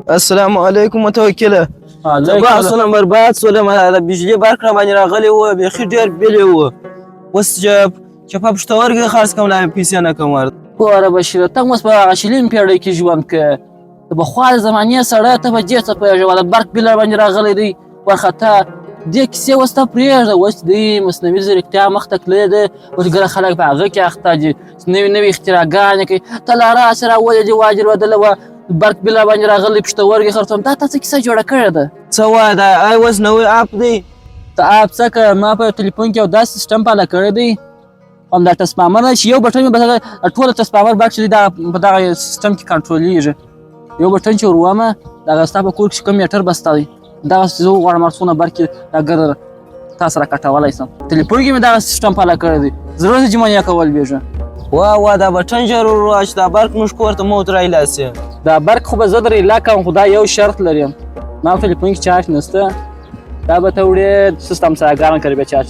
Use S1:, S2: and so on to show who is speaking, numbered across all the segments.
S1: السلام علیکم متوکله. تباه سلام، برباد سولم. د بجلی برق را باندې راغلی و، بیخي ډېر بیل و. اوس چې په پښتورګي خرڅ کوم، لا پیسې نه کوم ورته.
S2: ګوره بشیره، ته اوس په هغه شلم پېړۍ کې ژوند کوې، د پخوا د زمانې سړی ته به ډېر څه پوهېږې. والا برق بیل باندې راغلی دی وارخطا. دې کیسې اوس ته پرېږده. اوس دی مصنوعي ځیرکتیا مخته تللې ده. اوس ګره خلک په هغه کې اخته دي، نوې نوې اختراعګانې کوي. ته لا راسه راولې دې واجر ودله وه، برق بیل باندې راغلی، پښتورګي خرڅوم. تا ته څه کیسه جوړه کړې ده؟
S1: څه وایې؟ دا آی اوس نوی اپ دی.
S2: ته اپ څه که، ما په ټلیفون کې یو داسې سیسټم پاله کړی دی، همدا ټرانسفارمر چې یو بټن مې بس ټوله ټرانسفارمر باک چې دا په دغه سیسټم کې کنټرولېږي. یو بټن چې ورومه، دغه ستا په کور کې کوم میټر بسته دی، دغه چې زه وغواړم هر څونه برق دا ګره تا سره کټولی سم. ټلیفون کې مې دغه سیسټم پاله کړی دی، زړه ته جمانیا کول بیږه.
S1: وا وا، دا بټن ژر ورواچ، دا برق موږ کور ته موت رایلاسي.
S2: دا برق خو به زه در ایله کوم، خو دا یو شرط لري. ما په ټلیفون کې چارج نشته، دا به ته وړې سیستم سره ګرم کړې، بیا چارج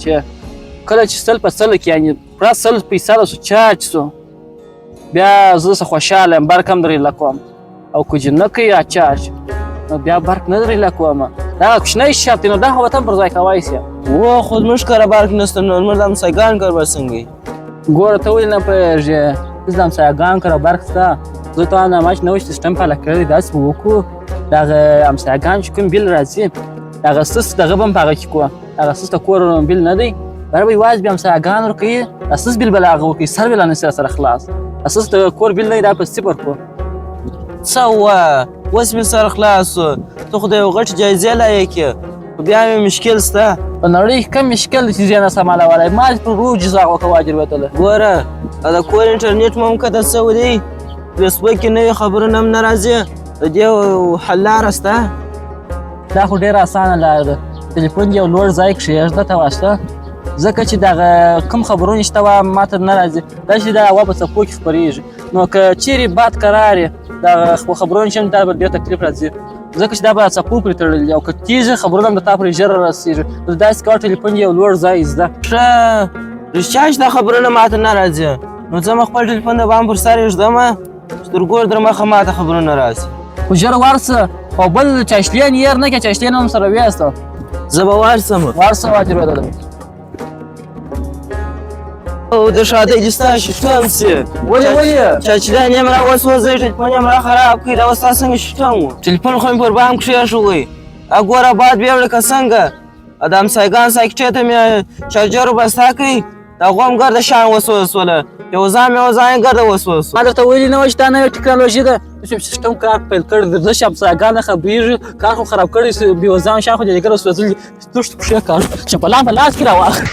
S2: کله چې 100% کې، یعنې پوره 100% سو، چارج سو، بیا زه څه خوشحاله یم، برق هم در ایله کوم. او که چې نه کوي چارج، نو بیا برق نه در ایله کوم. دا کوچنی شرط دی، نو دا خو به ته هم پر ځای کوی سې.
S1: و خو زموږ کره برق نشته، نو زموږ د همسایګان کره به څنګه وي؟
S2: ګوره، ته ولې نه پوهېږې؟ زه د همسایګان کره برق شته. زه ته وایم ما چې نوی سیسټم پاله کړی دی، داسې به وکړو، دغه همسایګان چې کوم بیل راځي، دغه سست دغه به هم په هغه کې کوو. دغه سست د کور بیل نه دی، بیا به یوازې بیا همسایګان ورکوي، دا سست بیل به له هغه ورکوي، سر به لا نه شي راسره خلاص. دا سست د کور بیل نه دی، دا په صفر کړو.
S1: څه وایه، اوس مې سر خلاص سو. ته خو د یو غټ جایزې لایق یې، خو بیا مې مشکل سته.
S2: په نړۍ کې کم مشکل دی چې زه یې نه سمالولی؟ ما پر روغ جزاغ وکړه واجر وتله.
S1: ګوره، د کور انټرنیټ مو هم کته سوی دی، فیسبوک کې نوې خبرونه هم نه راځي. د دې حل لاره سته؟
S2: دا خو ډېره اسانه لاره ده. تلیفون یو لوړ ځای کښېږده ته واسطه، ځکه چې دغه کوم خبرونه چې ته وا ما ته نه راځي، دا چې دا هوا په څپو کې خپرېږي، نو که چیرې باد کرار یې، دغه خبرونه چې هم دا به ډېر تکلیف راځي، ځکه چې دا به څپو پورې تړلي، او که تېز خبرونه هم د تا پورې ژر رسېږي. نو داسې کوه، ټلیفون یو لوړ ځای زده.
S1: ښه، رښتیا چې دا خبرونه ما ته نه راځي، نو زه مې خپل ټلیفون د بام پر سر ایږدم چې تر ګور در مخه ما ته خبرونه راسي.
S2: خو ژر ورسه او بل چاشلین یې نه کې، چاشلین هم سره ویسته.
S1: زه به ورسم.
S2: ورسه واجر ودله.
S1: او د ښادۍ دې ستا شیشتم سي.
S2: ولې ولې؟
S1: چاچلان یې را وسوځوی، ټلیفون یې را خراب کړی. دا اوس تا څنګه شیشتم و؟ ټلیفون خو مې پر بام کښېښوی، ګوره باد بیوړې که څنګه. د همسایګان ساکټې ته مې چارجر بسته کړی، د هغو هم ګرده شیان وسوځوله، یو ځان مې یو ځان یې ګرده وسوځو.
S2: ما درته ویلي نه وه چې دا نوې ټکنالوژي ده؟ اوس یې سیسټم کار پیل کړی دی. زه چې همسایګان نه خبرېږي، کار خو خراب کړی، بېوزان شیان خو دې ګرده سوځلي. تښت پښې کار چپلان په لاس کې راواخله.